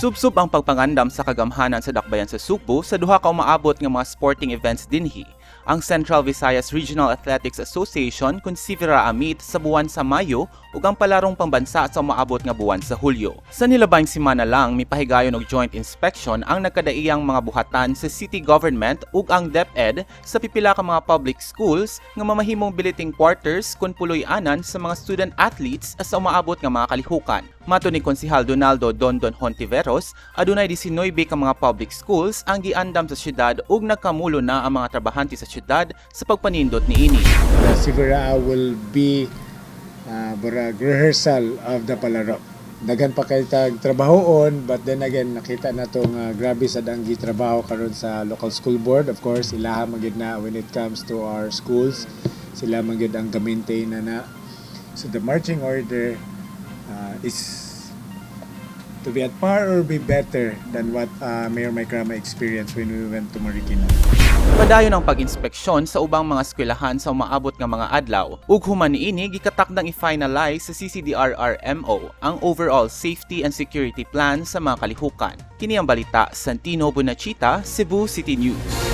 Subsob ang pagpangandam sa kagamhanan sa dakbayan sa Sugbo sa duha ka umaabot nga mga sporting events dinhi. Ang Central Visayas Regional Athletics Association kun CVIRAA Meet sa buwan sa Mayo ug ang palarong pambansa sa umaabot nga buwan sa Hulyo. Sa nilabayng semana lang, mipahigayon og joint inspection ang nagkadaiyang mga buhatan sa city government ug ang DepEd sa pipila ka mga public schools nga mamahimong billeting quarters kun puloy-anan sa mga student athletes sa umaabot nga mga kalihukan. Mato ni Konsihal Donaldo Dondon Hontiveros, adunay 19 ka mga public schools ang giandam sa syudad ug nagkamulo na ang mga trabahante sa syudad sa pagpanindot niini. The CVIRAA will be burag rehearsal of the palaro. Daghan pa kay tag trabahoon, but then again, nakita na tong grabe sad ang gitrabaho karon sa local school board. Of course, ilaha man gyud na when it comes to our schools. Sila man gyud ang ga-maintain na na. So the marching order is to be at par or be better than what Mayor Mike Rama experienced when we went to Marikina. Padayon ang pag-inspeksyon sa ubang mga eskwelahan sa umaabot nga mga adlaw ug human niini, gikatakdang i-finalize sa CCDRRMO ang overall safety and security plan sa mga kalihukan. Kini ang balita, Santino Bonachita, Cebu City News.